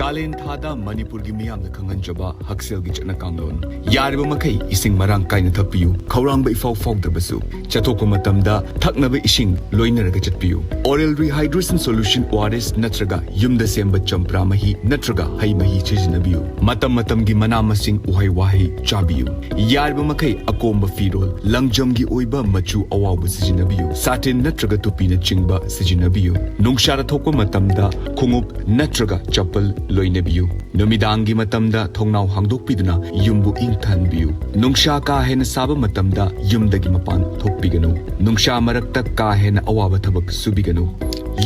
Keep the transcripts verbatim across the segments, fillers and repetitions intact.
ꯀꯥꯂꯦꯟ ꯊꯥꯗ ꯃꯅꯤꯄꯨꯔꯒꯤ ꯃꯤꯌꯥꯝꯅ ꯈꯪꯍꯟꯖꯕ ꯍꯛꯁꯦꯜꯒꯤ ꯆꯠꯅ ꯀꯥꯡꯂꯣꯟ꯫ ꯌꯥꯔꯤꯕ ꯃꯈꯩ ꯏꯁꯤꯡ ꯃꯔꯥꯡ ꯀꯥꯏꯅ ꯊꯛꯄꯤꯌꯨ꯫ ꯈꯧꯔꯥꯡꯕ ꯏꯐꯥꯎ ꯐꯥꯎꯗ꯭ꯔꯕꯁꯨ, ꯆꯠꯊꯣꯛꯄ ꯃꯇꯝꯗ ꯊꯛꯅꯕ ꯏꯁꯤꯡ ꯂꯣꯏꯅꯔꯒ ꯆꯠꯄꯤꯌꯨ꯫ Oral Rehydration Solution, O R S, ꯅꯠꯇ꯭ꯔꯒ ꯌꯨꯝꯗ ꯁꯦꯝꯕ ꯆꯝꯄ꯭ꯔꯥ ꯃꯍꯤ ꯅꯠꯇ꯭ꯔꯒ ꯍꯩ ꯃꯍꯤ ꯁꯤꯖꯤꯟꯅꯕꯤꯌꯨ꯫ ꯃꯇꯝ ꯃꯇꯝꯒꯤ ꯃꯅꯥ ꯃꯁꯤꯡ, ꯎꯍꯩ ꯋꯥꯍꯩ ꯆꯥꯕꯤꯌꯨ꯫ ꯌꯥꯔꯤꯕ ꯃꯈꯩ ꯑꯀꯣꯝꯕ ꯐꯤꯔꯣꯜ, ꯂꯪꯖꯝꯒꯤ ꯑꯣꯏꯕ ꯃꯆꯨ ꯑꯋꯥꯎꯕ ꯁꯤꯖꯤꯟꯅꯕꯤꯌꯨ꯫ ꯁꯥꯇꯤꯟ ꯅꯠꯇ꯭ꯔꯒ ꯇꯨꯄꯤꯅꯆꯤꯡꯕ ꯁꯤꯖꯤꯟꯅꯕꯤꯌꯨ꯫ ꯅꯨꯡꯁꯥꯗ ꯊꯣꯛꯄ ꯃꯇꯝꯗ ꯈꯣꯡꯎꯞ ꯅꯠꯇ꯭ꯔꯒ ꯆꯄꯜ ꯂꯣꯏꯅꯕꯤꯌꯨ꯫ ꯅꯨꯃꯤꯗꯥꯡꯒꯤ ꯃꯇꯝꯗ ꯊꯣꯡꯅꯥꯎ ꯍꯥꯡꯗꯣꯛꯄꯤꯗꯨꯅ ꯌꯨꯝꯕꯨ ꯏꯪꯊꯍꯟꯕꯤꯌꯨ꯫ ꯅꯨꯡꯁꯥ ꯀꯥ ꯍꯦꯟꯅ ꯁꯥꯕ ꯃꯇꯝꯗ ꯌꯨꯝꯗꯒꯤ ꯃꯄꯥꯟ ꯊꯣꯛꯄꯤꯒꯅꯨ꯫ ꯅꯨꯡꯁꯥ ꯃꯔꯛꯇ ꯀꯥ ꯍꯦꯟꯅ ꯑꯋꯥꯕ ꯊꯕꯛ ꯁꯨꯕꯤꯒꯅꯨ꯫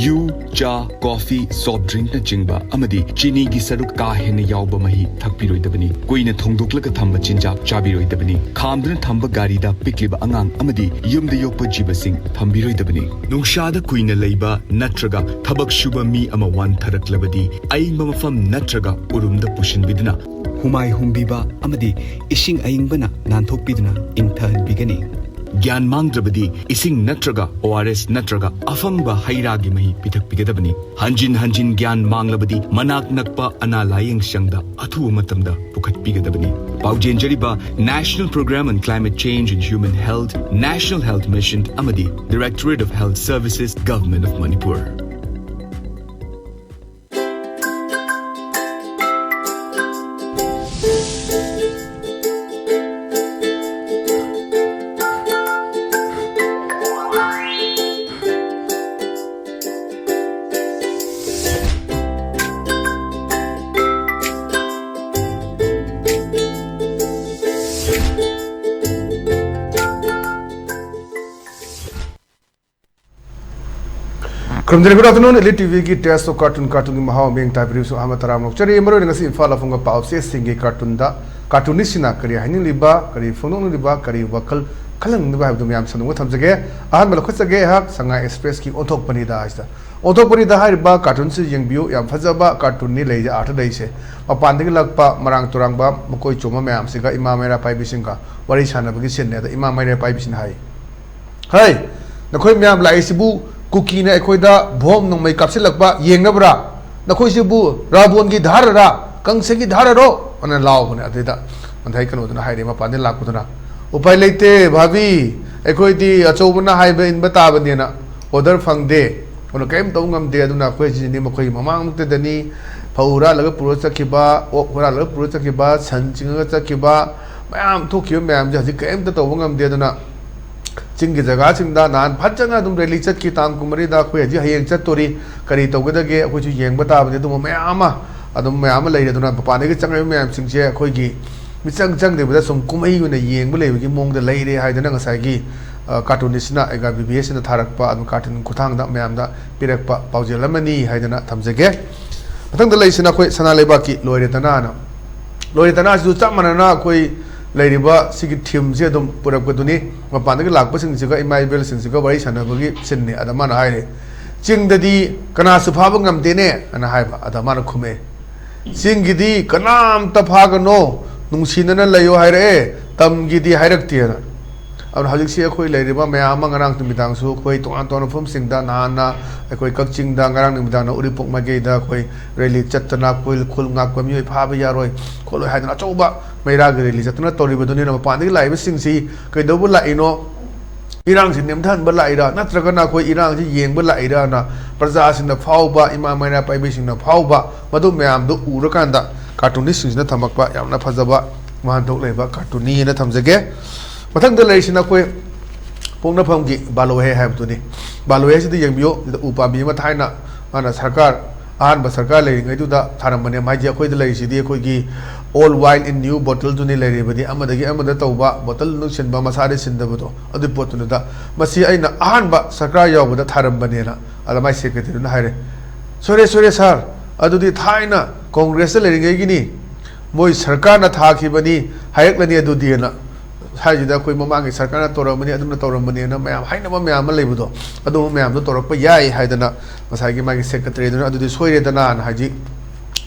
ꯌꯨ, ꯆꯥ, ꯀꯣꯐꯤ, soft drinkꯅꯆꯤꯡꯕ ꯑꯃꯗꯤ ꯆꯤꯅꯤꯒꯤ ꯁꯔꯨꯛ ꯀꯥ ꯍꯦꯟꯅ ꯌꯥꯎꯕ ꯃꯍꯤ ꯊꯛꯄꯤꯔꯣꯏꯗꯕꯅꯤ꯫ ꯀꯨꯏꯅ ꯊꯣꯡꯗꯣꯛꯂꯒ ꯊꯝꯕ ꯆꯤꯟꯖꯥꯛ ꯆꯥꯕꯤꯔꯣꯏꯗꯕꯅꯤ꯫ ꯈꯥꯝꯗꯨꯅ ꯊꯝꯕ ꯒꯥꯔꯤꯗ ꯄꯤꯛꯂꯤꯕ ꯑꯉꯥꯡ ꯑꯃꯗꯤ ꯌꯨꯝꯗ ꯌꯣꯛꯄ ꯖꯤꯕꯁꯤꯡ ꯊꯝꯕꯤꯔꯣꯏꯗꯕꯅꯤ꯫ ꯅꯨꯡꯁꯥꯗ ꯀꯨꯏꯅ ꯂꯩꯕ ꯅꯠꯇ꯭ꯔꯒ ꯊꯕꯛ ꯁꯨꯕ ꯃꯤ ꯑꯃ ꯋꯥꯟꯊꯔꯛꯂꯕꯗꯤ, ꯑꯏꯪꯕ ꯃꯐꯝ ꯅꯠꯇ꯭ꯔꯒ ꯎꯔꯨꯝꯗ ꯄꯨꯁꯤꯟꯕꯤꯗꯨꯅ ꯍꯨꯃꯥꯏ ꯍꯨꯝꯕꯤꯕ ꯑꯃꯗꯤ ꯏꯁꯤꯡ ꯑꯏꯪꯕꯅ ꯅꯥꯟꯊꯣꯛꯄꯤꯗꯨꯅ ꯏꯪꯊꯍꯟꯕꯤꯒꯅꯤ꯫ ꯒ꯭ꯌꯥꯟ ꯃꯥꯡꯗ꯭ꯔꯕꯗꯤ ꯏꯁꯤꯡ ꯅꯠꯇ꯭ꯔꯒ O R S ꯅꯠꯇ꯭ꯔꯒ ꯑꯐꯪꯕ ꯍꯩ ꯔꯥꯒꯤ ꯃꯍꯤ ꯄꯤꯊꯛꯄꯤꯒꯗꯕꯅꯤ꯫ ꯍꯟꯖꯤꯟ ꯍꯟꯖꯤꯟ ꯒ꯭ꯌꯥꯟ ꯃꯥꯡꯂꯕꯗꯤ ꯃꯅꯥꯛ ꯅꯛꯄ ꯑꯅꯥ ꯂꯥꯌꯦꯡ ꯁꯪꯗ ꯑꯊꯨꯕ ꯃꯇꯝꯗ ꯄꯨꯈꯠꯄꯤꯒꯗꯕꯅꯤ꯫ ꯄꯥꯎꯖꯦꯟꯖꯔꯤꯕ National Program on Climate Change and Human Health, National Health Mission ꯑꯃꯗꯤ Directorate of Health Services, Government of Manipur꯫ ꯈꯨꯔꯨꯝꯖꯔꯤ꯫ Good afternoon, Elite TVꯒꯤ Taste of Cartoon, Cartoonꯒꯤ ꯃꯍꯥꯎ ꯃꯤꯠꯌꯦꯡ ꯇꯥꯕꯤꯔꯤꯕꯁꯨ ꯑꯍꯥꯟꯕ ꯇꯔꯥꯝꯅ ꯑꯣꯛꯆꯔꯤ꯫ ꯃꯔꯨꯑꯣꯏꯅ ꯉꯁꯤ ꯏꯝꯐꯥꯜ ꯑꯐꯨꯡꯕ ꯄꯥꯎꯆꯦꯁꯤꯡꯒꯤ cartoonꯗ cartoonistꯁꯤꯡꯅ ꯀꯔꯤ ꯍꯥꯏꯅꯤꯡꯂꯤꯕ, ꯀꯔꯤ ꯐꯣꯡꯗꯣꯛꯅꯤꯡꯂꯤꯕ, ꯀꯔꯤ ꯋꯥꯈꯜ ꯈꯜꯍꯟꯅꯤꯡꯂꯤꯕ ꯍꯥꯏꯕꯗꯨ ꯃꯌꯥꯝ ꯁꯟꯗꯣꯛꯅ ꯊꯝꯖꯒꯦ꯫ ꯑꯍꯥꯟꯕ ꯂꯧꯈꯠꯆꯒꯦ ꯑꯩꯍꯥꯛ ꯁꯉꯥꯏ Expressꯀꯤ ꯑꯣꯟꯊꯣꯛꯄꯅꯤꯗ ꯍꯥꯏꯁꯤꯗ꯫ ꯑꯣꯟꯊꯣꯛꯄꯅꯤꯗ ꯍꯥꯏꯔꯤꯕ cartoonꯁꯤ ꯌꯦꯡꯕꯤꯌꯨ, ꯌꯥꯝ ꯐꯖꯕ cartoonꯅꯤ, ꯂꯩꯗ ꯑꯥꯔꯊ ꯂꯩꯁꯦ꯫ ꯃꯄꯥꯟꯗꯒꯤ ꯂꯥꯛꯄ ꯃꯔꯥꯡ ꯇꯨꯔꯥꯡꯕ ꯃꯀꯣꯏ ꯆꯣꯝꯕ ꯃꯌꯥꯝꯁꯤꯒ ꯏꯃꯥ ꯃꯩꯔꯥ ꯄꯥꯏꯕꯤꯁꯤꯡꯒ ꯋꯥꯔꯤ ꯁꯥꯟꯅꯕꯒꯤ sceneꯅꯤ꯫ ꯑꯗ ꯏꯃꯥ ꯃꯩꯔꯥ ꯄꯥꯏꯕꯤꯁꯤꯅ ꯍꯥꯏ, "ꯍꯩ, ꯅꯈꯣꯏ ꯃꯌꯥꯝ ꯂꯥꯛꯏꯁꯤꯕꯨ ꯀꯨꯀꯤꯅ ꯑꯩꯈꯣꯏꯗ ꯕꯣꯝ ꯅꯣꯡꯃꯩ ꯀꯥꯞꯁꯤꯜꯂꯛꯄ ꯌꯦꯡꯅꯕ꯭ꯔꯥ? "ꯅꯈꯣꯏꯁꯤꯕꯨ ꯔꯥꯕꯣꯟꯒꯤ ꯙꯥꯔꯔꯥ, ꯀꯪꯁꯒꯤ ꯙꯥꯔꯔꯣ?" ꯑꯅ ꯂꯥꯎꯕꯅꯦ꯫ ꯑꯗꯨꯗꯩꯗ ꯉꯁꯥꯏ ꯀꯩꯅꯣꯗꯨꯅ ꯍꯥꯏꯔꯦ, ꯃꯄꯥꯟꯗꯒꯤ ꯂꯥꯛꯄꯗꯨꯅ, "ꯎꯄꯥꯏ ꯂꯩꯇꯦ ꯚꯥꯕꯤ, ꯑꯩꯈꯣꯏꯗꯤ ꯑꯆꯧꯕꯅ ꯍꯥꯏꯕ ꯏꯟꯕ ꯇꯥꯕꯅꯦꯅ ꯑꯣꯔꯗꯔ ꯐꯪꯗꯦ, ꯑꯗꯨꯅ ꯀꯔꯤꯝ ꯇꯧꯕ ꯉꯝꯗꯦ꯫ ꯑꯗꯨꯅ ꯑꯩꯈꯣꯏ ꯁꯤꯅꯤ ꯃꯈꯣꯏꯒꯤ ꯃꯃꯥꯡꯃꯛꯇꯗꯅꯤ ꯐꯧ ꯍꯨꯔꯥꯜꯂꯒ ꯄꯨꯔ ꯆꯠꯈꯤꯕ, ꯑꯣꯛ ꯍꯨꯔꯥꯜꯂꯒ ꯄꯨꯔ ꯆꯠꯈꯤꯕ, ꯁꯟ ꯆꯤꯡꯉꯒ ꯆꯠꯈꯤꯕ ꯃꯌꯥꯝ ꯊꯣꯛꯈꯤꯕ ꯃꯌꯥꯝꯁꯦ ꯍꯧꯖꯤꯛ ꯀꯔꯤꯝꯇ ꯇꯧꯕ ꯉꯝꯗꯦ꯫ ꯑꯗꯨꯅ ꯆꯤꯡꯒꯤ ꯖꯒꯥꯁꯤꯡꯗ ꯅꯍꯥꯟ ꯐꯖꯅ ꯑꯗꯨꯝ ꯔꯦꯂꯤ ꯆꯠꯈꯤ꯫ ꯇꯥꯡ ꯀꯨꯟꯃꯔꯤꯗ ꯑꯩꯈꯣꯏ ꯍꯧꯖꯤꯛ ꯍꯌꯦꯡ ꯆꯠꯇꯣꯔꯤ꯫ ꯀꯔꯤ ꯇꯧꯒꯗꯒꯦ? ꯑꯩꯈꯣꯏꯁꯨ ꯌꯦꯡꯕ ꯇꯥꯕꯅꯤ꯫ ꯑꯗꯨꯝꯕ ꯃꯌꯥꯝ ꯑꯃ, ꯑꯗꯨꯝ ꯃꯌꯥꯝ ꯑꯃ ꯂꯩꯔꯦ꯫ ꯑꯗꯨꯅ ꯃꯄꯥꯟꯗꯒꯤ ꯆꯪꯂꯛꯏꯕ ꯃꯌꯥꯝꯁꯤꯡꯁꯦ ꯑꯩꯈꯣꯏꯒꯤ ꯃꯤꯆꯪ ꯆꯪꯗꯕꯤꯗ ꯁꯨꯝ ꯀꯨꯝꯍꯩ ꯑꯣꯏꯅ ꯌꯦꯡꯕ ꯂꯩꯕꯒꯤ ꯃꯑꯣꯡꯗ ꯂꯩꯔꯦ ꯍꯥꯏꯗꯅ ꯉꯁꯥꯏꯒꯤ, ꯑ, ꯀꯥꯔꯇꯨꯅꯤꯁꯅ ꯑꯦꯒꯥ ꯕꯤ ꯕꯤ ꯑꯦꯁꯅ ꯊꯥꯔꯛꯄ ꯑꯗꯨꯝ ꯀꯥꯔꯇꯨꯟ ꯈꯨꯠꯊꯥꯡꯗ ꯃꯌꯥꯝꯗ ꯄꯤꯔꯛꯄ ꯄꯥꯎꯖꯦꯜ ꯑꯃꯅꯤ ꯍꯥꯏꯗꯅ ꯊꯝꯖꯒꯦ꯫ ꯃꯊꯪꯗ ꯂꯩꯔꯤꯁꯤꯅ ꯑꯩꯈꯣꯏ ꯁꯅꯥ ꯂꯩꯕꯥꯛꯀꯤ ꯂꯣꯏꯔꯦꯗꯅꯥꯅ꯫ ꯂꯣꯏꯔꯦꯗꯅꯥꯁꯤꯁꯨ ꯆꯞ ꯃꯥꯟꯅꯅ ꯑꯩꯈꯣꯏ ꯂꯩꯔꯤꯕ ꯁꯤꯒꯤ ꯊꯤꯝꯁꯦ ꯑꯗꯨꯝ ꯄꯨꯔꯛꯄꯗꯨꯅꯤ꯫ ꯃꯄꯥꯟꯗꯒꯤ ꯂꯥꯛꯄꯁꯤꯡꯁꯤꯒ ꯏꯃꯥ ꯏꯕꯦꯜꯁꯤꯡꯁꯤꯒ ꯋꯥꯔꯤ ꯁꯥꯟꯅꯕꯒꯤ ꯁꯤꯟꯅꯤ꯫ ꯑꯗ ꯃꯥꯅ ꯍꯥꯏꯔꯦ, "ꯆꯤꯡꯗꯗꯤ ꯀꯅꯥꯁꯨ ꯐꯥꯕ ꯉꯝꯗꯦꯅꯦ" ꯑꯅ ꯍꯥꯏꯕ꯫ ꯑꯗ ꯃꯥꯅ ꯈꯨꯝꯃꯛꯑꯦ, "ꯆꯤꯡꯒꯤꯗꯤ ꯀꯅꯥꯝꯇ ꯐꯥꯒꯅꯣ, ꯅꯨꯡꯁꯤꯅꯅ ꯂꯩꯌꯣ ꯍꯥꯏꯔꯛꯑꯦ, ꯇꯝꯒꯤꯗꯤ ꯍꯥꯏꯔꯛꯇꯦꯅ"꯫ ꯑꯗꯨꯅ ꯍꯧꯖꯤꯛꯁꯤ ꯑꯩꯈꯣꯏ ꯂꯩꯔꯤꯕ ꯃꯌꯥꯝ ꯑꯃ ꯉꯔꯥꯡ ꯅꯨꯃꯤꯗꯥꯡꯁꯨ ꯑꯩꯈꯣꯏ ꯇꯣꯉꯥꯟ ꯇꯣꯉꯥꯟꯕ ꯃꯐꯝꯁꯤꯡꯗ, ꯅꯍꯥꯟꯅ ꯑꯩꯈꯣꯏ ꯀꯛꯆꯤꯡꯗ, ꯉꯔꯥꯡ ꯅꯨꯃꯤꯗꯥꯡꯅ ꯎꯔꯤꯄꯣꯛ ꯃꯥꯏꯀꯩꯗ ꯑꯩꯈꯣꯏ ꯔꯦꯂꯤ ꯆꯠꯇꯅ ꯑꯩꯈꯣꯏ ꯈꯨꯜ ꯉꯥꯛꯄ ꯃꯤꯑꯣꯏ ꯐꯥꯕ ꯌꯥꯔꯣꯏ ꯈꯣꯠꯂꯣꯏ ꯍꯥꯏꯗꯅ ꯑꯆꯧꯕ ꯃꯩꯔꯥꯒꯤ ꯔꯦꯂꯤ ꯆꯠꯇꯅ ꯇꯧꯔꯤꯕꯗꯨꯅꯤꯅ ꯃꯄꯥꯟꯗꯒꯤ ꯂꯥꯛꯏꯕꯁꯤꯡꯁꯤ ꯀꯩꯗꯧꯕ ꯂꯥꯛꯏꯅꯣ? ꯏꯔꯥꯡꯁꯤ ꯅꯦꯝꯊꯍꯟꯕ ꯂꯥꯛꯏꯔꯥ, ꯅꯠꯇ꯭ꯔꯒꯅ ꯑꯩꯈꯣꯏ ꯏꯔꯥꯡꯁꯤ ꯌꯦꯡꯕ ꯂꯥꯛꯏꯔꯥꯅ ꯄ꯭ꯔꯖꯥꯁꯤꯡꯅ ꯐꯥꯎꯕ, ꯏꯃꯥ ꯃꯩꯔꯥ ꯄꯥꯏꯕꯤꯁꯤꯡꯅ ꯐꯥꯎꯕ, ꯃꯗꯨ ꯃꯌꯥꯝꯗꯨ ꯎꯔꯀꯥꯟꯗ ꯀꯥꯔꯇꯨꯅꯤꯁꯁꯤꯡꯁꯤꯅ ꯊꯝꯃꯛꯄ ꯌꯥꯝꯅ ꯐꯖꯕ ꯋꯥꯍꯟꯊꯣꯛ ꯂꯩꯕ ꯀꯥꯔꯇꯨꯟꯅꯤ ꯍꯥꯏꯅ ꯊꯝꯖꯒꯦ꯫ ꯃꯊꯪꯗ ꯂꯩꯔꯤꯁꯤꯅ ꯑꯩꯈꯣꯏ ꯄꯣꯛꯅꯐꯝꯒꯤ ꯕꯥꯂꯣꯍꯦ ꯍꯥꯏꯕꯗꯨꯅꯤ꯫ ꯕꯥꯂꯣꯍꯦꯁꯤꯗ ꯌꯦꯡꯕꯤꯌꯨ, ꯁꯤꯗ ꯎ ꯄꯥꯝꯕꯤ ꯑꯃ ꯊꯥꯏꯅ ꯃꯥꯅ ꯁꯔꯀꯥꯔ, ꯑꯍꯥꯟꯕ ꯁꯔꯀꯥꯔ ꯂꯩꯔꯤꯉꯩꯗꯨꯗ ꯊꯥꯔꯝꯕꯅꯦ꯫ ꯍꯥꯏꯁꯦ ꯑꯩꯈꯣꯏꯗ ꯂꯩꯔꯤꯁꯤꯗꯤ ꯑꯩꯈꯣꯏꯒꯤ "Old wine in new bottle"ꯗꯨꯅꯤ ꯂꯩꯔꯤꯕꯗꯤ, ꯑꯃꯗꯒꯤ ꯑꯃꯗ ꯇꯧꯕ, ꯕꯣꯇꯜ ꯃꯅꯨꯡ ꯁꯤꯟꯕ, ꯃꯁꯥꯗꯤ ꯁꯤꯟꯗꯕꯗꯣ, ꯑꯗꯨꯒꯤ ꯄꯣꯠꯇꯨꯅꯤꯗ꯫ ꯃꯁꯤ ꯑꯩꯅ ꯑꯍꯥꯟꯕ ꯁꯔꯀꯥꯔ ꯌꯥꯎꯕꯗ ꯊꯥꯔꯝꯕꯅꯦꯅ꯫ ꯑꯗ ꯃꯥꯏ ꯁꯦꯀ꯭ꯔꯦꯇꯔꯤꯗꯨꯅ ꯍꯥꯏꯔꯦ, "ꯁꯣꯏꯔꯦ, ꯁꯣꯏꯔꯦ ꯁꯥꯔ, ꯑꯗꯨꯗꯤ ꯊꯥꯏꯅ ꯀꯣꯡꯒ꯭ꯔꯦꯁꯇ ꯂꯩꯔꯤꯉꯩꯒꯤꯅꯤ, ꯃꯣꯏ ꯁꯔꯀꯥꯔꯅ ꯊꯥꯈꯤꯕꯅꯤ ꯍꯥꯏꯔꯛꯂꯅꯤ ꯑꯗꯨꯗꯤꯅ"꯫ ꯍꯥꯏꯁꯤꯗ ꯑꯩꯈꯣꯏ ꯃꯃꯥꯡꯒꯤ ꯁꯔꯀꯥꯔꯅ ꯇꯧꯔꯝꯕꯅꯤ, ꯑꯗꯨꯅ ꯇꯧꯔꯝꯕꯅꯤꯅ ꯃꯌꯥꯝ ꯍꯥꯏꯅꯕ ꯃꯌꯥꯝ ꯑꯃ ꯂꯩꯕꯗꯣ, ꯑꯗꯨꯝꯕ ꯃꯌꯥꯝꯗꯣ ꯇꯧꯔꯛꯄ ꯌꯥꯏ ꯍꯥꯏꯗꯅ ꯉꯁꯥꯏꯒꯤ ꯃꯥꯒꯤ ꯁꯦꯀ꯭ꯔꯦꯇꯔꯤꯗꯨꯅ ꯑꯗꯨꯗꯤ ꯁꯣꯏꯔꯦꯗꯅ ꯍꯥꯏꯖꯤ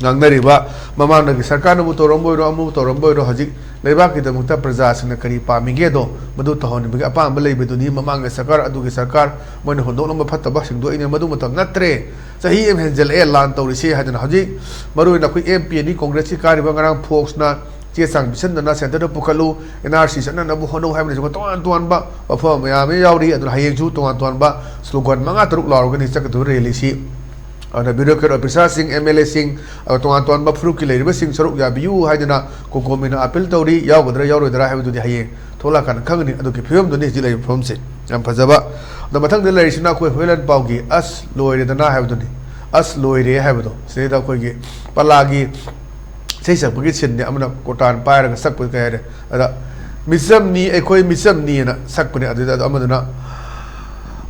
ꯉꯥꯡꯅꯔꯤꯕ꯫ ꯃꯃꯥꯡꯗꯒꯤ ꯁꯔꯀꯥꯔꯅꯕꯨ ꯇꯧꯔꯝꯕ ꯑꯣꯏꯔꯣ, ꯑꯃꯕꯨ ꯇꯧꯔꯝꯕ ꯑꯣꯏꯔꯣ, ꯍꯧꯖꯤꯛ ꯂꯩꯕꯥꯛꯀꯤꯗꯃꯛꯇ ꯄ꯭ꯔꯖꯥꯁꯤꯡꯅ ꯀꯔꯤ ꯄꯥꯝꯃꯤꯒꯦꯗꯣ ꯃꯗꯨ ꯇꯧꯍꯟꯅꯤꯡꯕꯒꯤ ꯑꯄꯥꯝꯕ ꯂꯩꯕꯗꯨꯅꯤ꯫ ꯃꯃꯥꯡꯒꯤ ꯁꯔꯀꯥꯔ, ꯑꯗꯨꯒꯤ ꯁꯔꯀꯥꯔ, ꯃꯣꯏꯅ ꯍꯨꯟꯗꯣꯛꯂꯝꯕ ꯐꯠꯇꯕ ꯁꯦꯡꯗꯣꯛꯏꯅꯦ꯫ ꯃꯗꯨ ꯃꯇꯝ ꯅꯠꯇ꯭ꯔꯦ꯫ ꯆꯍꯤ ꯑꯃ ꯍꯦꯟꯖꯜꯂꯛꯑꯦ ꯂꯥꯟ ꯇꯧꯔꯤꯁꯤ ꯍꯥꯏꯗꯅ꯫ ꯍꯧꯖꯤꯛ ꯃꯔꯨꯑꯣꯏꯅ ꯑꯩꯈꯣꯏ ꯑꯦꯝ ꯄꯤ ꯑꯅꯤ ꯀꯣꯡꯒ꯭ꯔꯦꯁꯀꯤ ꯀꯥꯔꯤꯕ ꯉꯔꯥꯡ ꯐꯣꯛꯁꯅ ꯆꯦ ꯆꯥꯡ ꯄꯤꯁꯟꯗꯅ ꯁꯦꯟꯇꯔꯗ ꯄꯨꯈꯠꯂꯨ, ꯑꯦꯟ ꯑꯥꯔ ꯁꯤ ꯆꯠꯅꯅꯕ ꯍꯣꯠꯅꯧ ꯍꯥꯏꯕꯅꯆꯤꯡꯕ ꯇꯣꯉꯥꯟ ꯇꯣꯉꯥꯟꯕ ꯋꯥꯐꯝ ꯃꯌꯥꯝ ꯑꯃ ꯌꯥꯎꯔꯤ꯫ ꯑꯗꯨꯅ ꯍꯌꯦꯡꯁꯨ ꯇꯣꯉꯥꯟ ꯇꯣꯉꯥꯟꯕ ꯁ꯭ꯂꯣꯒꯟ ꯃꯉꯥ ꯇꯔꯨꯛ ꯂꯥꯎꯔꯒꯅꯤ ꯆꯠꯀꯗꯧꯔꯤꯕ ꯔꯦꯂꯤꯁꯤ꯫ ꯑꯗꯨꯅ ꯕ꯭ꯌꯨꯔꯣꯀ꯭ꯔꯦꯠ ꯑꯣꯐꯤꯁꯥꯔꯁꯤꯡ, ꯑꯦꯝ ꯑꯦꯜ ꯑꯦꯁꯤꯡ, ꯑꯗꯨꯒ ꯇꯣꯉꯥꯟ ꯇꯣꯉꯥꯟꯕ ꯐꯨꯔꯨꯞꯀꯤ ꯂꯩꯔꯤꯕꯁꯤꯡ ꯁꯔꯨꯛ ꯌꯥꯕꯤꯌꯨ ꯍꯥꯏꯗꯅ ꯀꯣꯀꯣꯃꯤꯅ ꯑꯥꯄꯤꯜ ꯇꯧꯔꯤ꯫ ꯌꯥꯎꯒꯗ꯭ꯔꯥ ꯌꯥꯎꯔꯣꯏꯗ꯭ꯔꯥ ꯍꯥꯏꯕꯗꯨꯗꯤ ꯍꯌꯦꯡ ꯊꯣꯛꯂꯛꯑꯀꯥꯟꯗ ꯈꯪꯒꯅꯤ꯫ ꯑꯗꯨꯒꯤ ꯐꯤꯕꯝꯗꯨꯅꯤ ꯍꯧꯖꯤꯛ ꯂꯩꯔꯤꯕ ꯐꯤꯕꯝꯁꯦ꯫ ꯌꯥꯝ ꯐꯖꯕ꯫ ꯑꯗꯣ ꯃꯊꯪꯗ ꯂꯩꯔꯤꯁꯤꯅ ꯑꯩꯈꯣꯏ ꯍꯨꯏꯂꯦꯟ ꯄꯥꯎꯒꯤ "ꯑꯁ ꯂꯣꯏꯔꯦꯗꯅ" ꯍꯥꯏꯕꯗꯨꯅꯤ꯫ "ꯑꯁ ꯂꯣꯏꯔꯦ" ꯍꯥꯏꯕꯗꯣ ꯁꯤꯗꯩꯗ ꯑꯩꯈꯣꯏꯒꯤ ꯄꯂꯥꯒꯤ ꯏꯁꯩ ꯁꯛꯄꯒꯤ ꯁꯤꯟꯅꯤ꯫ ꯑꯃꯅ ꯀꯣꯔꯇꯥꯟ ꯄꯥꯏꯔꯒ ꯁꯛꯄ ꯀꯩ ꯍꯥꯏꯔꯦ, ꯑꯗ "ꯃꯤꯆꯝꯅꯤ ꯑꯩꯈꯣꯏ ꯃꯤꯆꯝꯅꯤꯅ" ꯁꯛꯄꯅꯦ꯫ ꯑꯗꯨꯗ ꯑꯃꯗꯨꯅ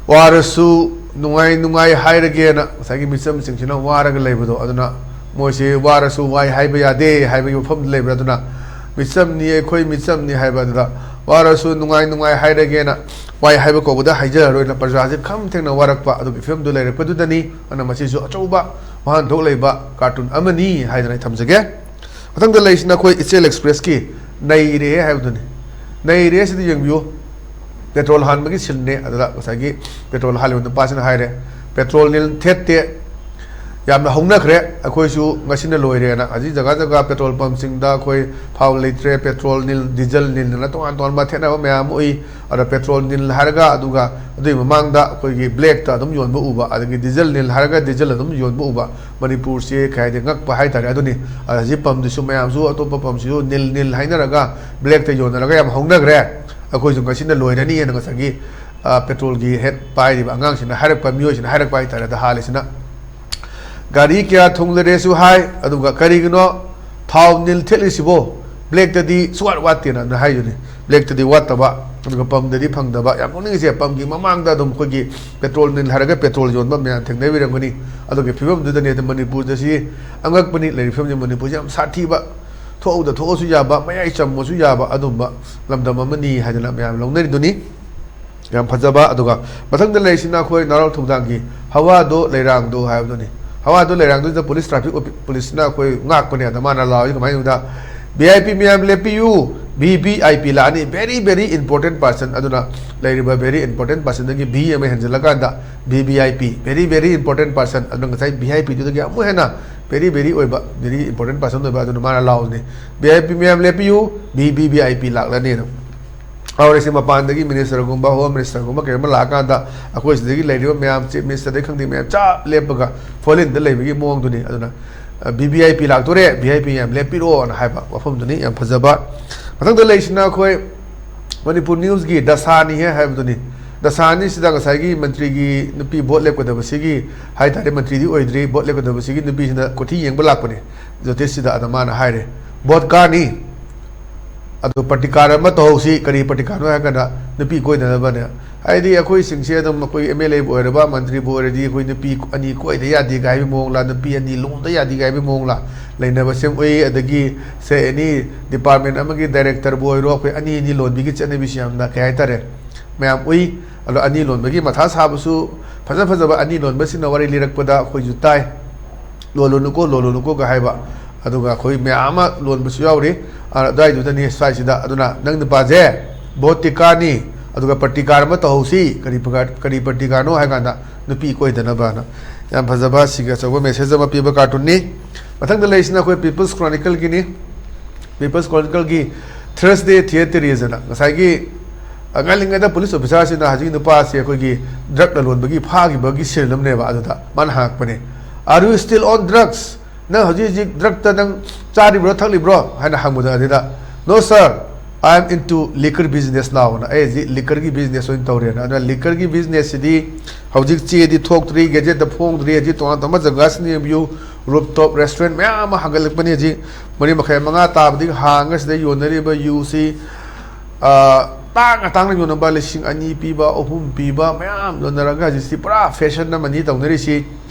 "ꯋꯥꯔꯁꯨ ꯅꯨꯡꯉꯥꯏ ꯅꯨꯡꯉꯥꯏ ꯍꯥꯏꯔꯒꯦꯅ", ꯉꯁꯥꯏꯒꯤ ꯃꯤꯆꯝꯁꯤꯡꯁꯤꯅ ꯋꯥꯔꯒ ꯂꯩꯕꯗꯣ, ꯑꯗꯨꯅ ꯃꯣꯏꯁꯤ ꯋꯥꯔꯁꯨ ꯋꯥꯏ ꯍꯥꯏꯕ ꯌꯥꯗꯦ ꯍꯥꯏꯕꯒꯤ ꯋꯥꯐꯝꯗ ꯂꯩꯕ꯭ꯔꯥ? ꯑꯗꯨꯅ "ꯃꯤꯆꯝꯅꯤ ꯑꯩꯈꯣꯏ ꯃꯤꯆꯝꯅꯤ" ꯍꯥꯏꯕ ꯑꯗꯨꯗ "ꯋꯥꯔꯁꯨ ꯅꯨꯡꯉꯥꯏ ꯅꯨꯡꯉꯥꯏ ꯍꯥꯏꯔꯒꯦꯅ" ꯋꯥꯏ ꯍꯥꯏꯕ ꯀꯧꯕꯗ ꯍꯥꯏꯖꯔꯔꯣꯏꯅ ꯄ꯭ꯔꯖꯥꯁꯤ ꯈꯝ ꯊꯦꯡꯅ ꯋꯥꯔꯛꯄ ꯑꯗꯨꯒꯤ ꯐꯤꯕꯝꯗꯨ ꯂꯩꯔꯛꯄꯗꯨꯗꯅꯤ꯫ ꯑꯗꯨꯅ ꯃꯁꯤꯁꯨ ꯑꯆꯧꯕ ꯋꯥꯍꯟꯊꯣꯛ ꯂꯩꯕ ꯀꯥꯔꯇꯨꯟ ꯑꯃꯅꯤ ꯍꯥꯏꯗꯅ ꯑꯩ ꯊꯝꯖꯒꯦ꯫ ꯃꯊꯪꯗ ꯂꯩꯔꯤꯁꯤꯅ ꯑꯩꯈꯣꯏ ꯏꯆꯦꯜ ꯑꯦꯛꯁꯄ꯭ꯔꯦꯁꯀꯤ "ꯅꯩꯔꯦ" ꯍꯥꯏꯕꯗꯨꯅꯤ꯫ "ꯅꯩꯔꯦ" ꯁꯤꯗ ꯌꯦꯡꯕꯤꯌꯨ꯫ ꯄꯦꯇ꯭ꯔꯣꯜ ꯍꯥꯟꯕꯒꯤ ꯁꯤꯟꯅꯦ꯫ ꯑꯗꯨꯗ ꯉꯁꯥꯏꯒꯤ ꯄꯦꯇ꯭ꯔꯣꯜ ꯍꯥꯜꯂꯤꯕ ꯅꯨꯄꯥꯁꯤꯅ ꯍꯥꯏꯔꯦ, "ꯄꯦꯇ꯭ꯔꯣꯜ ꯅꯤꯜ ꯊꯦꯠꯇꯦ, ꯌꯥꯝꯅ ꯍꯧꯅꯈ꯭ꯔꯦ, ꯑꯩꯈꯣꯏꯁꯨ ꯉꯁꯤꯅ ꯂꯣꯏꯔꯦꯅ" ꯍꯧꯖꯤꯛ ꯖꯒꯥ ꯖꯒꯥ ꯄꯦꯇ꯭ꯔꯣꯜ ꯄꯝꯁꯤꯡꯗ ꯑꯩꯈꯣꯏ ꯊꯥꯎ ꯂꯩꯇ꯭ꯔꯦ, ꯄꯦꯇ꯭ꯔꯣꯜ ꯅꯤꯜ, ꯗꯤꯖꯜ ꯅꯤꯜꯅ ꯇꯣꯉꯥꯟ ꯇꯣꯉꯥꯟꯕ ꯊꯦꯠꯅꯕ ꯃꯌꯥꯝ ꯑꯃ ꯎꯏ꯫ ꯑꯗ ꯄꯦꯇ꯭ꯔꯣꯜ ꯅꯤꯜ ꯍꯥꯏꯔꯒ, ꯑꯗꯨꯒ ꯑꯗꯨꯒꯤ ꯃꯃꯥꯡꯗ ꯑꯩꯈꯣꯏꯒꯤ ꯕ꯭ꯂꯦꯛꯇ ꯑꯗꯨꯝ ꯌꯣꯟꯕ ꯎꯕ, ꯑꯗꯒꯤ ꯗꯤꯖꯜ ꯅꯤꯜ ꯍꯥꯏꯔꯒ ꯗꯤꯖꯜ ꯑꯗꯨꯝ ꯌꯣꯟꯕ ꯎꯕ꯫ ꯃꯅꯤꯄꯨꯔꯁꯦ ꯀꯩ ꯍꯥꯏꯗꯤ ꯉꯛꯄ ꯍꯥꯏꯇꯥꯔꯦ꯫ ꯑꯗꯨꯅꯤ꯫ ꯑꯗ ꯍꯧꯖꯤꯛ ꯄꯝꯗꯨꯁꯨ ꯃꯌꯥꯝꯁꯨ ꯑꯇꯣꯞꯄ ꯄꯝꯁꯤꯁꯨ ꯅꯤꯜ ꯅꯤꯜ ꯍꯥꯏꯅꯔꯒ ꯕ꯭ꯂꯦꯛꯇ ꯌꯣꯟꯅꯔꯒ ꯌꯥꯝ ꯍꯧꯅꯈ꯭ꯔꯦ꯫ ꯑꯩꯈꯣꯏꯁꯨ ꯉꯁꯤꯅ ꯂꯣꯏꯔꯅꯤꯅ ꯉꯁꯥꯏꯒꯤ, ꯑ, ꯄꯦꯇ꯭ꯔꯣꯜꯒꯤ ꯍꯦꯠ ꯄꯥꯏꯔꯤꯕ ꯑꯉꯥꯡꯁꯤꯅ ꯍꯥꯏꯔꯛꯄ, ꯃꯤꯑꯣꯏꯁꯤꯅ ꯍꯥꯏꯔꯛꯄ ꯍꯥꯏꯇꯥꯔꯦ꯫ ꯑꯗ ꯍꯥꯜꯂꯤꯁꯤꯅ "ꯒꯥꯔꯤ ꯀꯌꯥ ꯊꯨꯡꯂꯔꯦꯁꯨ" ꯍꯥꯏ, ꯑꯗꯨꯒ "ꯀꯔꯤꯒꯤꯅꯣ ꯊꯥꯎ ꯅꯤꯜ ꯊꯦꯠꯂꯤꯁꯤꯕꯣ? ꯕ꯭ꯂꯦꯛꯇꯗꯤ ꯁꯨꯋꯥꯠ ꯋꯥꯠꯇꯦꯅ" ꯑꯗꯨ ꯍꯥꯏꯗꯨꯅꯤ꯫ ꯕ꯭ꯂꯦꯛꯇꯗꯤ ꯋꯥꯠꯇꯕ, ꯑꯗꯨꯒ ꯄꯝꯗꯗꯤ ꯐꯪꯗꯕ꯫ ꯌꯥꯝ ꯅꯣꯛꯅꯤꯡꯉꯤꯁꯦ, ꯄꯝꯒꯤ ꯃꯃꯥꯡꯗ ꯑꯗꯨꯝ ꯑꯩꯈꯣꯏꯒꯤ ꯄꯦꯇ꯭ꯔꯣꯜ ꯅꯤꯜ ꯍꯥꯏꯔꯒ ꯄꯦꯇ꯭ꯔꯣꯜ ꯌꯣꯟꯕ ꯃꯌꯥꯝ ꯊꯦꯡꯅꯕꯤꯔꯝꯒꯅꯤ꯫ ꯑꯗꯨꯒꯤ ꯐꯤꯕꯝꯗꯨꯗꯅꯦ ꯑꯗꯨꯝ ꯃꯅꯤꯄꯨꯔꯗ ꯁꯤ ꯑꯉꯛꯄꯅꯤ ꯂꯩꯔꯤꯕ ꯐꯤꯕꯝꯁꯦ꯫ ꯃꯅꯤꯄꯨꯔꯁꯦ ꯌꯥꯝ ꯁꯥꯊꯤꯕ, ꯊꯣꯛꯍꯧꯗ ꯊꯣꯛꯑꯁꯨ ꯌꯥꯕ, ꯃꯌꯥꯏ ꯆꯝꯃꯁꯨ ꯌꯥꯕ ꯑꯗꯨꯝꯕ ꯂꯝꯗꯝ ꯑꯃꯅꯤ ꯍꯥꯏꯗꯅ ꯃꯌꯥꯝ ꯂꯧꯅꯔꯤꯗꯨꯅꯤ꯫ ꯌꯥꯝ ꯐꯖꯕ꯫ ꯑꯗꯨꯒ ꯃꯊꯪꯗ ꯂꯩꯔꯤꯁꯤꯅ ꯑꯩꯈꯣꯏ ꯅꯥꯔꯣꯜ ꯊꯧꯗꯥꯡꯒꯤ "ꯍꯋꯥꯗꯣ ꯂꯩꯔꯥꯡꯗꯣ" ꯍꯥꯏꯕꯗꯨꯅꯤ꯫ "ꯍꯋꯥꯗꯣ ꯂꯩꯔꯥꯡꯗꯣ" ꯁꯤꯗ ꯄꯨꯂꯤꯁ, ꯇ꯭ꯔꯥꯐꯤꯛ ꯑꯣꯐꯤ-, ꯄꯨꯂꯤꯁꯅ ꯑꯩꯈꯣꯏ ꯉꯥꯛꯄꯅꯦ꯫ ꯑꯗ ꯃꯥꯅ ꯂꯥꯎꯔꯤ ꯀꯃꯥꯏꯅ ꯇꯧꯕꯗ, "ꯚꯤ ꯑꯥꯏ ꯄꯤ ꯃꯌꯥꯝ ꯂꯦꯞꯄꯤꯌꯨ, V V I P ꯂꯥꯛꯑꯅꯤ, very very important person꯫ ꯑꯗꯨꯅ ꯂꯩꯔꯤꯕ very important personꯗꯒꯤ V ꯑꯃ ꯍꯦꯟꯖꯜꯂꯀꯥꯟꯗ V V I P, very very important person꯫ ꯑꯗꯨꯅ ꯉꯁꯥꯏ V I Pꯗꯨꯗꯒꯤ ꯑꯃꯨꯛ ꯍꯦꯟꯅ very very ꯑꯣꯏꯕ, very important person ꯑꯣꯏꯕ, ꯑꯗꯨꯅ ꯃꯥꯅ ꯂꯥꯎꯕꯅꯤ, "V I P ꯃꯌꯥꯝ ꯂꯦꯞꯄꯤꯌꯨ, V V V I P ꯂꯥꯛꯂꯅꯤꯅ"꯫ ꯍꯧꯔꯤꯁꯤ ꯃꯄꯥꯟꯗꯒꯤ ministerꯒꯨꯝꯕ, home ministerꯒꯨꯝꯕ ꯀꯩꯒꯨꯝꯕ ꯂꯥꯛꯑꯀꯥꯟꯗ ꯑꯩꯈꯣꯏ ꯁꯤꯗꯒꯤ ꯂꯩꯔꯤꯕ ꯃꯌꯥꯝ, chief ministerꯗꯒꯤ ꯈꯪꯗꯦ, ꯃꯌꯥꯝ ꯆꯞ ꯂꯦꯞꯄꯒ ꯐꯣꯂꯤꯟꯗ ꯂꯩꯕꯒꯤ ꯃꯑꯣꯡꯗꯨꯅꯤ꯫ ꯑꯗꯨꯅ, "V V I P ꯂꯥꯛꯇꯣꯔꯦ, V I P ꯌꯥꯝ ꯂꯦꯞꯄꯤꯔꯣꯅ" ꯍꯥꯏꯕ ꯋꯥꯐꯝꯗꯨꯅꯤ꯫ ꯌꯥꯝ ꯐꯖꯕ꯫ ꯃꯊꯪꯗ ꯂꯩꯁꯤꯅ ꯑꯩꯈꯣꯏ ꯃꯅꯤꯄꯨꯔ ꯅ꯭ꯌꯨꯁꯀꯤ ꯗꯁꯥꯅꯤ ꯍꯦ ꯍꯥꯏꯕꯗꯨꯅꯤ꯫ ꯗꯁꯥꯅꯤꯁꯤꯗ ꯉꯁꯥꯏꯒꯤ ꯃꯟꯇ꯭ꯔꯤꯒꯤ ꯅꯨꯄꯤ ꯚꯣꯠ ꯂꯦꯞꯀꯗꯕꯁꯤꯒꯤ ꯍꯥꯏ ꯇꯥꯔꯦ, ꯃꯟꯇ꯭ꯔꯤꯗꯤ ꯑꯣꯏꯗ꯭ꯔꯤ, ꯚꯣꯠ ꯂꯦꯞꯀꯗꯕꯁꯤꯒꯤ ꯅꯨꯄꯤꯁꯤꯅ ꯀꯣꯊꯤ ꯌꯦꯡꯕ ꯂꯥꯛꯄꯅꯤ ꯖꯣꯇꯤꯁꯁꯤꯗ꯫ ꯑꯗ ꯃꯥꯅ ꯍꯥꯏꯔꯦ, "ꯚꯣꯠ ꯀꯥꯅꯤ, ꯑꯗꯣ ꯄ꯭ꯔꯇꯤꯀꯥꯔ ꯑꯃ ꯇꯧꯍꯧꯁꯤ"꯫ ꯀꯔꯤ ꯄ꯭ꯔꯇꯤꯀꯥꯔꯅꯣ ꯍꯥꯏꯔ ꯀꯥꯟꯗ, ꯅꯨꯄꯤ ꯀꯣꯏꯗꯅꯕꯅꯦ꯫ ꯍꯥꯏꯗꯤ ꯑꯩꯈꯣꯏꯁꯤꯡꯁꯦ ꯑꯗꯨꯝ, ꯑꯩꯈꯣꯏ M L Aꯕꯨ ꯑꯣꯏꯔꯕ, ꯃꯟꯇ꯭ꯔꯤꯕꯨ ꯑꯣꯏꯔꯗꯤ, ꯑꯩꯈꯣꯏ ꯅꯨꯄꯤ ꯑꯅꯤ ꯀꯣꯏꯗ ꯌꯥꯗꯦ ꯀꯥꯏ ꯍꯥꯏꯕꯒꯤ ꯃꯑꯣꯡꯂ, ꯅꯨꯄꯤ ꯑꯅꯤ ꯂꯨꯍꯣꯡꯗ ꯌꯥꯗꯦ ꯀꯥꯏ ꯍꯥꯏꯕꯒꯤ ꯃꯑꯣꯡꯂ ꯂꯩꯅꯕ ꯁꯦꯝ ꯎꯏ꯫ ꯑꯗꯒꯤ say any department ꯑꯃꯒꯤ directorꯕꯨ ꯑꯣꯏꯔꯣ, ꯑꯩꯈꯣꯏ ꯑꯅꯤ ꯑꯅꯤ ꯂꯣꯟꯕꯤꯒꯤ ꯆꯠꯅꯕꯤꯁꯤ ꯌꯥꯝꯅ, ꯀꯩ ꯍꯥꯏꯇꯥꯔꯦ, ꯃꯌꯥꯝ ꯎꯏ꯫ ꯑꯗꯣ ꯑꯅꯤ ꯂꯣꯟꯕꯒꯤ ꯃꯊꯥ ꯁꯥꯕꯁꯨ ꯐꯖ ꯐꯖꯕ ꯑꯅꯤ ꯂꯣꯟꯕꯁꯤꯡꯅ ꯋꯥꯔꯤ ꯂꯤꯔꯛꯄꯗ ꯑꯩꯈꯣꯏꯁꯨ ꯇꯥꯏ꯫ "ꯂꯣꯜꯂꯨꯅꯨꯀꯣ, ꯂꯣꯜꯂꯨꯅꯨꯀꯣꯒ" ꯍꯥꯏꯕ꯫ ꯑꯗꯨꯒ ꯑꯩꯈꯣꯏ ꯃꯌꯥꯝ ꯑꯃ ꯂꯣꯟꯕꯁꯨ ꯌꯥꯎꯔꯤ, ꯑ, ꯑꯗꯨꯋꯥꯏꯗꯨꯗꯅꯤ ꯁ꯭ꯋꯥꯏꯁꯤꯗ꯫ ꯑꯗꯨꯅ ꯅꯪ ꯅꯨꯄꯥꯁꯦ ꯚꯣꯠꯇꯤ ꯀꯥꯅꯤ, ꯑꯗꯨꯒ ꯄ꯭ꯔꯇꯤꯀꯥꯔ ꯑꯃ ꯇꯧꯍꯧꯁꯤ꯫ ꯀꯔꯤ ꯄ꯭ꯔꯀꯥꯔ-, ꯀꯔꯤ ꯄ꯭ꯔꯇꯤꯀꯥꯔꯅꯣ ꯍꯥꯏ ꯀꯥꯟꯗ, ꯅꯨꯄꯤ ꯀꯣꯏꯗꯅꯕꯅ꯫ ꯌꯥꯝ ꯐꯖꯕ, ꯁꯤꯒꯤ ꯑꯆꯧꯕ message ꯑꯃ ꯄꯤꯕ cartoonꯅꯤ꯫ ꯃꯊꯪꯗ ꯂꯩꯔꯤꯁꯤꯅ ꯑꯩꯈꯣꯏ People's Chronicleꯒꯤꯅꯤ꯫ People's Chronicleꯒꯤ Thursday Theateries ꯑꯅ ꯉꯁꯥꯏꯒꯤ, ꯑ, ꯉꯜꯂꯤꯉꯩꯗ police officerꯁꯤꯅ ꯍꯧꯖꯤꯛꯀꯤ ꯅꯨꯄꯥꯁꯤ ꯑꯩꯈꯣꯏꯒꯤ drug ꯂꯂꯣꯟꯕꯒꯤ ꯐꯥꯈꯤꯕꯒꯤ scene ꯑꯃꯅꯦꯕ꯫ ꯑꯗꯨꯗ ꯃꯥꯅ ꯍꯪꯉꯛꯄꯅꯦ, "Are you still on drugs? ꯅꯪ ꯍꯧꯖꯤꯛ ꯍꯧꯖꯤꯛ drugꯇ ꯅꯪ ꯆꯥꯔꯤꯕ꯭ꯔꯣ, ꯊꯛꯂꯤꯕ꯭ꯔꯣ?" ꯍꯥꯏꯅ ꯍꯪꯕꯗ, ꯑꯗꯨꯗ, "No sir, I am into liquor business nowꯅ, ꯑꯩ ꯍꯧꯖꯤꯛ liquorꯒꯤ business ꯑꯣꯏꯅ ꯇꯧꯔꯦꯅ"꯫ ꯑꯗꯨꯅ liquorꯒꯤ businessꯁꯤꯗꯤ ꯍꯧꯖꯤꯛ ꯆꯦꯗꯤ ꯊꯣꯛꯇ꯭ꯔꯤ, gazetteꯇ ꯐꯣꯡꯗ꯭ꯔꯤ, ꯍꯧꯖꯤꯛ ꯇꯣꯉꯥꯟ ꯇꯣꯉꯥꯟꯕ ꯖꯒꯥꯁꯤꯡ ꯌꯦꯡꯕꯤꯌꯨ, rooftop restaurant ꯃꯌꯥꯝ ꯑꯃ ꯍꯥꯡꯒꯠꯂꯛꯄꯅꯤ꯫ ꯍꯧꯖꯤꯛ ꯃꯔꯤ ꯃꯈꯥꯏ, ꯃꯉꯥ ꯇꯥꯕꯗꯒꯤ ꯍꯥꯡꯉꯒ ꯁꯤꯗ ꯌꯣꯟꯅꯔꯤꯕ ꯌꯨꯁꯤ, ꯑ, ꯇꯥꯡꯅ ꯇꯥꯡꯅ ꯌꯣꯟꯅꯕ, ꯂꯤꯁꯤꯡ ꯑꯅꯤ ꯄꯤꯕ, ꯑꯍꯨꯝ ꯄꯤꯕ ꯃꯌꯥꯝ ꯌꯣꯟꯅꯔꯒ ꯍꯧꯖꯤꯛꯁꯤ ꯄꯨꯔꯥ fashion ꯑꯃꯅꯤ ꯇꯧꯅꯔꯤꯁꯤ꯫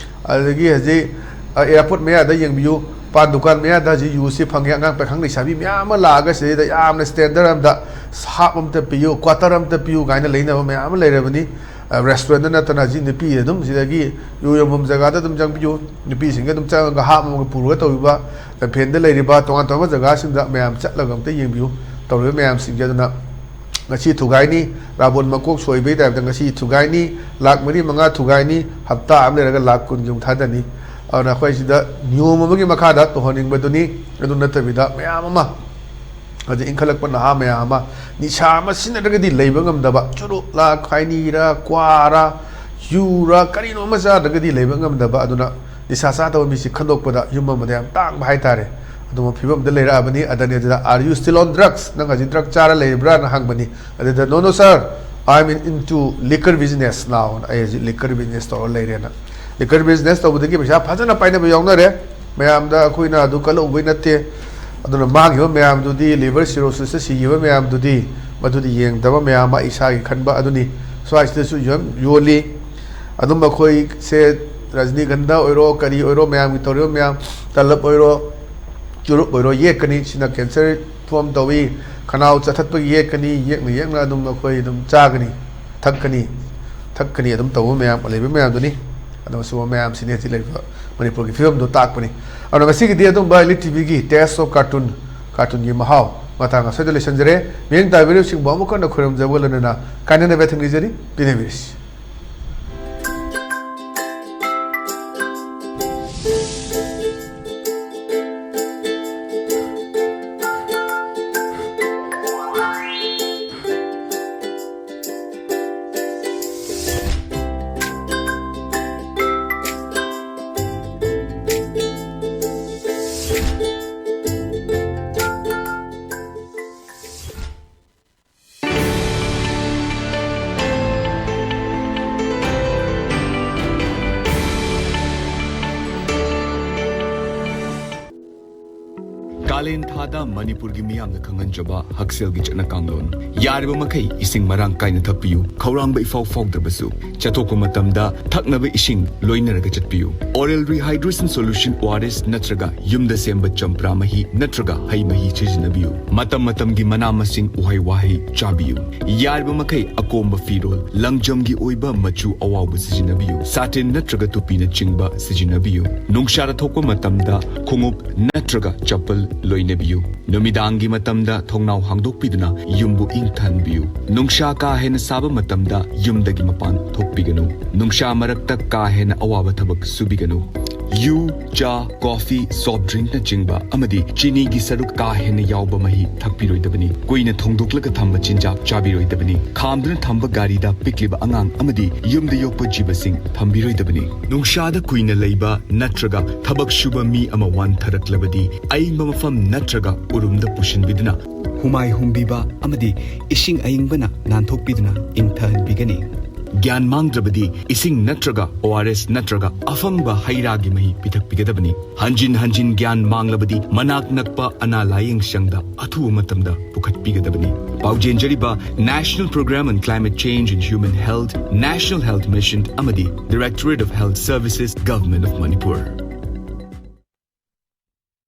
ꯑꯗꯒꯤ ꯍꯧꯖꯤꯛ, ꯑ, airport ꯃꯌꯥꯗ ꯌꯦꯡꯕꯤꯌꯨ, ꯄꯥꯟ ꯗꯨꯀꯥꯟ ꯃꯌꯥꯗ ꯍꯧꯖꯤꯛ ꯌꯨꯁꯤ ꯐꯪꯉꯦ꯫ ꯑꯉꯥꯡ ꯄꯥꯈꯪ ꯂꯩꯁꯥꯕꯤ ꯃꯌꯥꯝ ꯑꯃ ꯂꯥꯛꯑꯒ ꯁꯤꯗꯩꯗ ꯌꯥꯝꯅ standard ꯑꯝꯗ half ꯑꯝꯇ ꯄꯤꯌꯨ, quarter ꯑꯝꯇ ꯄꯤꯌꯨ ꯀꯥꯏꯅ ꯂꯩꯅꯕ ꯃꯌꯥꯝ ꯑꯃ ꯂꯩꯔꯕꯅꯤ꯫ ꯑ, restaurantꯗ ꯅꯠꯇꯅ ꯍꯧꯖꯤꯛ ꯅꯨꯄꯤ ꯑꯗꯨꯝ ꯁꯤꯗꯒꯤ ꯌꯨ ꯌꯣꯟꯐꯝ ꯖꯒꯥꯗ ꯑꯗꯨꯝ ꯆꯪꯕꯤꯌꯨ꯫ ꯅꯨꯄꯤꯁꯤꯡꯒ ꯑꯗꯨꯝ ꯆꯪꯉꯒ half ꯑꯃꯒ ꯄꯨꯔꯒ ꯇꯧꯕꯤꯕ, ꯂꯝꯐꯦꯟꯗ ꯂꯩꯔꯤꯕ ꯇꯣꯉꯥꯟ ꯇꯣꯉꯥꯟꯕ ꯖꯒꯥꯁꯤꯡꯗ ꯃꯌꯥꯝ ꯆꯠꯂꯒ ꯑꯝꯇ ꯌꯦꯡꯕꯤꯌꯨ꯫ ꯇꯧꯔꯤꯕ ꯃꯌꯥꯝꯁꯤꯡꯁꯦ꯫ ꯑꯗꯨꯅ ꯉꯁꯤ ꯊꯨꯒꯥꯏꯅꯤ, ꯔꯥꯕꯣꯟ ꯃꯀꯣꯛ ꯁꯣꯏꯕꯒꯤ ꯇꯥꯏꯞꯇ ꯉꯁꯤ ꯊꯨꯒꯥꯏꯅꯤ, ꯂꯥꯛ ꯃꯔꯤ ꯃꯉꯥ ꯊꯨꯒꯥꯏꯅꯤ, ꯍꯞꯇꯥ ꯑꯃ ꯂꯩꯔꯒ ꯂꯥꯛ ꯀꯨꯟꯒꯤ ꯑꯃꯨꯛ ꯊꯥꯗꯅꯤ꯫ ꯑꯗꯨꯅ ꯑꯩꯈꯣꯏ ꯁꯤꯗ ꯅꯤꯌꯣꯝ ꯑꯃꯒꯤ ꯃꯈꯥꯗ ꯇꯧꯍꯟꯅꯤꯡꯕꯗꯨꯅꯤ꯫ ꯑꯗꯨ ꯅꯠꯇꯕꯤꯗ ꯃꯌꯥꯝ ꯑꯃ, ꯍꯧꯖꯤꯛ ꯏꯟꯈꯠꯂꯛꯄ ꯅꯍꯥ ꯃꯌꯥꯝ ꯑꯃ ꯅꯤꯁꯥ ꯑꯃ ꯁꯤꯖꯤꯟꯅꯗ꯭ꯔꯒꯗꯤ ꯂꯩꯕ ꯉꯝꯗꯕ, ꯆꯨꯔꯨꯞꯂ, ꯈꯥꯏꯅꯤꯔ, ꯀ꯭ꯋꯥꯔ, ꯌꯨꯔ, ꯀꯔꯤꯅꯣ ꯑꯃ ꯆꯥꯗ꯭ꯔꯒꯗꯤ ꯂꯩꯕ ꯉꯝꯗꯕ꯫ ꯑꯗꯨꯅ ꯅꯤꯁꯥ ꯆꯥꯗꯕ ꯃꯤꯁꯤ ꯈꯟꯗꯣꯛꯄꯗ ꯌꯨꯝ ꯑꯃꯗ ꯌꯥꯝ ꯇꯥꯡꯕ ꯍꯥꯏꯇꯥꯔꯦ꯫ ꯑꯗꯨꯝꯕ ꯐꯤꯕꯝꯗ ꯂꯩꯔꯛꯑꯕꯅꯤ꯫ ꯑꯗꯅꯤ ꯑꯗꯨꯗ, "Are you still on drugs? ꯅꯪ ꯍꯧꯖꯤꯛ ꯗ꯭ꯔꯒ ꯆꯥꯔ ꯂꯩꯔꯤꯕ꯭ꯔꯥꯅ?" ꯍꯪꯕꯅꯤ꯫ ꯑꯗꯨꯗ, "No, no, sir, I am in, into liquor business now." ꯑꯩ ꯍꯧꯖꯤꯛ liquor business ꯇꯧꯔ ꯂꯩꯔꯦꯅ꯫ Liquor business ꯇꯧꯕꯗꯒꯤ ꯄꯩꯁꯥ ꯐꯖꯅ ꯄꯥꯏꯅꯕ ꯌꯥꯎꯅꯔꯦ꯫ ꯃꯌꯥꯝꯗ ꯑꯩꯈꯣꯏꯅ ꯑꯗꯨ ꯀꯜꯂꯧꯕꯩ ꯅꯠꯇꯦ꯫ ꯑꯗꯨꯅ ꯃꯥꯡꯈꯤꯕ ꯃꯌꯥꯝꯗꯨꯗꯤ, liver cirrhosisꯇ ꯁꯤꯈꯤꯕ ꯃꯌꯥꯝꯗꯨꯗꯤ, ꯃꯗꯨꯗꯤ ꯌꯦꯡꯗꯕ ꯃꯌꯥꯝ ꯑꯃ ꯏꯁꯥꯒꯤ ꯈꯟꯕ ꯑꯗꯨꯅꯤ꯫ ꯁ꯭ꯋꯥꯏꯁꯤꯗꯁꯨ ꯌꯣꯟ-, ꯌꯣꯜꯂꯤ꯫ ꯑꯗꯨꯝ ꯑꯩꯈꯣꯏꯁꯦ ꯔꯖꯅꯤꯒꯟꯙ ꯑꯣꯏꯔꯣ, ꯀꯔꯤ ꯑꯣꯏꯔꯣ, ꯃꯌꯥꯝꯒꯤ ꯇꯧꯔꯤꯕ ꯃꯌꯥꯝ, ꯇꯂꯞ ꯑꯣꯏꯔꯣ, ꯆꯨꯔꯨꯞ ꯑꯣꯏꯔꯣ, ꯌꯦꯛꯀꯅꯤ꯫ ꯁꯤꯅ cancer form ꯇꯧꯏ, ꯈꯅꯥꯎ ꯆꯠꯊꯠꯄꯒꯤ ꯌꯦꯛꯀꯅꯤ, ꯌꯦꯛꯅ ꯌꯦꯛꯅ ꯑꯗꯨꯝ ꯑꯩꯈꯣꯏ ꯑꯗꯨꯝ ꯆꯥꯒꯅꯤ, ꯊꯛꯀꯅꯤ, ꯊꯛꯀꯅꯤ ꯑꯗꯨꯝ ꯇꯧꯕ ꯃꯌꯥꯝ ꯂꯩꯕ ꯃꯌꯥꯝꯗꯨꯅꯤ꯫ ꯑꯗꯨ ꯁꯤꯒꯨꯝꯕ ꯃꯌꯥꯝꯁꯤꯅꯤ ꯍꯧꯖꯤꯛ ꯂꯩꯔꯤꯕ ꯃꯅꯤꯄꯨꯔꯒꯤ ꯐꯤꯕꯝꯗꯨ ꯇꯥꯛꯄꯅꯤ꯫ ꯑꯗꯨꯅ ꯉꯁꯤꯒꯤꯗꯤ ꯑꯗꯨꯝꯕ Elite TVꯒꯤ Taste of Cartoon, cartoonꯒꯤ ꯃꯍꯥꯎ ꯃꯇꯥꯡ ꯑꯁ꯭ꯋꯥꯏꯗ ꯂꯣꯏꯁꯤꯟꯖꯔꯦ꯫ ꯃꯤꯠꯌꯦꯡ ꯇꯥꯕꯤꯔꯤꯕꯁꯤꯡꯕꯨ ꯑꯃꯨꯛ ꯍꯟꯅ ꯈꯣꯏꯔꯝꯖꯕꯒ ꯂꯣꯏꯅꯅ ꯀꯥꯏꯅꯅꯕ ꯌꯥꯊꯪ ꯅꯤꯖꯔꯤ꯫ ꯄꯤꯅꯕꯤꯔꯁꯤ꯫ ꯀꯥꯂꯦꯟ ꯊꯥꯗ ꯃꯅꯤꯄꯨꯔꯒꯤ ꯃꯤꯌꯥꯝꯅ ꯈꯪꯍꯟꯖꯕ ꯍꯛꯁꯦꯜꯒꯤ ꯆꯠꯅ ꯀꯥꯡꯂꯣꯟ꯫ ꯌꯥꯔꯤꯕ ꯃꯈꯩ ꯏꯁꯤꯡ ꯃꯔꯥꯡ ꯀꯥꯏꯅ ꯊꯛꯄꯤꯌꯨ꯫ ꯈꯧꯔꯥꯡꯕ ꯏꯐꯥꯎ ꯐꯥꯎꯗ꯭ꯔꯕꯁꯨ ꯆꯠꯊꯣꯛꯄ ꯃꯇꯝꯗ ꯊꯛꯅꯕ ꯏꯁꯤꯡ ꯂꯣꯏꯅꯔꯒ ꯆꯠꯄꯤꯌꯨ꯫ Oral Rehydration Solution, ORS, ꯅꯠꯇ꯭ꯔꯒ ꯌꯨꯝꯗ ꯁꯦꯝꯕ ꯆꯝꯄ꯭ꯔꯥ ꯃꯍꯤ ꯅꯠꯇ꯭ꯔꯒ ꯍꯩ ꯃꯍꯤ ꯁꯤꯖꯤꯟꯅꯕꯤꯌꯨ꯫ ꯃꯇꯝ ꯃꯇꯝꯒꯤ ꯃꯅꯥ ꯃꯁꯤꯡ, ꯎꯍꯩ ꯋꯥꯍꯩ ꯆꯥꯕꯤꯌꯨ꯫ ꯌꯥꯔꯤꯕ ꯃꯈꯩ ꯑꯀꯣꯝꯕ ꯐꯤꯔꯣꯜ, ꯂꯪꯖꯝꯒꯤ ꯑꯣꯏꯕ ꯃꯆꯨ ꯑꯋꯥꯎꯕ ꯁꯤꯖꯤꯟꯅꯕꯤꯌꯨ꯫ ꯁꯥꯇꯤꯟ ꯅꯠꯇ꯭ꯔꯒ ꯇꯨꯄꯤꯅꯆꯤꯡꯕ ꯁꯤꯖꯤꯟꯅꯕꯤꯌꯨ꯫ ꯅꯨꯡꯁꯥꯗ ꯊꯣꯛꯄ ꯃꯇꯝꯗ ꯈꯣꯡꯎꯞ ꯅꯠꯇ꯭ꯔꯒ ꯆꯄꯜ ꯂꯣꯏꯅꯕꯤꯌꯨ꯫ ꯅꯨꯃꯤꯗꯥꯡꯒꯤ ꯃꯇꯝꯗ ꯊꯣꯡꯅꯥꯎ ꯍꯥꯡꯗꯣꯛꯄꯤꯗꯨꯅ ꯌꯨꯝꯕꯨ ꯏꯪꯊꯍꯟꯕꯤꯌꯨ꯫ ꯅꯨꯡꯁꯥ ꯀꯥ ꯍꯦꯟꯅ ꯁꯥꯕ ꯃꯇꯝꯗ ꯌꯨꯝꯗꯒꯤ ꯃꯄꯥꯟ ꯊꯣꯛꯄꯤꯒꯅꯨ꯫ ꯅꯨꯡꯁꯥ ꯃꯔꯛꯇ ꯀꯥ ꯍꯦꯟꯅ ꯑꯋꯥꯕ ꯊꯕꯛ ꯁꯨꯕꯤꯒꯅꯨ꯫ ꯌꯨ, ꯆꯥ, ꯀꯣꯐꯤ, ꯁꯣꯐ ꯗ꯭ꯔꯤꯡꯛꯅꯆꯤꯡꯕ ꯑꯃꯗꯤ ꯆꯤꯅꯤꯒꯤ ꯁꯔꯨꯛ ꯀꯥ ꯍꯦꯟꯅ ꯌꯥꯎꯕ ꯃꯍꯤ ꯊꯛꯄꯤꯔꯣꯏꯗꯕꯅꯤ꯫ ꯀꯨꯏꯅ ꯊꯣꯡꯗꯣꯛꯂꯒ ꯊꯝꯕ ꯆꯤꯟꯖꯥꯛ ꯆꯥꯕꯤꯔꯣꯏꯗꯕꯅꯤ꯫ ꯈꯥꯝꯗꯨꯅ ꯊꯝꯕ ꯒꯥꯔꯤꯗ ꯄꯤꯛꯂꯤꯕ ꯑꯉꯥꯡ ꯑꯃꯗꯤ ꯌꯨꯝꯗ ꯌꯣꯛꯄ ꯖꯤꯕꯁꯤꯡ ꯊꯝꯕꯤꯔꯣꯏꯗꯕꯅꯤ꯫ ꯅꯨꯡꯁꯥꯗ ꯀꯨꯏꯅ ꯂꯩꯕ ꯅꯠꯇ꯭ꯔꯒ ꯊꯕꯛ ꯁꯨꯕ ꯃꯤ ꯑꯃ ꯋꯥꯟꯊꯔꯛꯂꯕꯗꯤ ꯑꯏꯪꯕ ꯃꯐꯝ ꯅꯠꯇ꯭ꯔꯒ ꯎꯔꯨꯝꯗ ꯄꯨꯁꯤꯟꯕꯤꯗꯨꯅ ꯍꯨꯃꯥꯏ ꯍꯨꯝꯕꯤꯕ ꯑꯃꯗꯤ ꯏꯁꯤꯡ ꯑꯏꯪꯕꯅ ꯅꯥꯟꯊꯣꯛꯄꯤꯗꯨꯅ ꯏꯪꯊꯍꯟꯕꯤꯒꯅꯤ꯫ ꯒ꯭ꯌꯥꯟ ꯃꯥꯡꯗ꯭ꯔꯕꯗꯤ ꯏꯁꯤꯡ ꯅꯠꯇ꯭ꯔꯒ O R S ꯅꯠꯇ꯭ꯔꯒ ꯑꯐꯪꯕ ꯍꯩ ꯔꯥꯒꯤ ꯃꯍꯤ ꯄꯤꯊꯛꯄꯤꯒꯗꯕꯅꯤ꯫ ꯍꯟꯖꯤꯟ ꯍꯟꯖꯤꯟ ꯒ꯭ꯌꯥꯟ ꯃꯥꯡꯂꯕꯗꯤ ꯃꯅꯥꯛ ꯅꯛꯄ ꯑꯅꯥ ꯂꯥꯌꯦꯡ ꯁꯪꯗ ꯑꯊꯨꯕ ꯃꯇꯝꯗ ꯄꯨꯈꯠꯄꯤꯒꯗꯕꯅꯤ꯫ ꯄꯥꯎꯖꯦꯟꯖꯔꯤꯕ National Program on Climate Change and Human Health, National Health Mission ꯑꯃꯗꯤ Directorate of Health Services, Government of Manipur꯫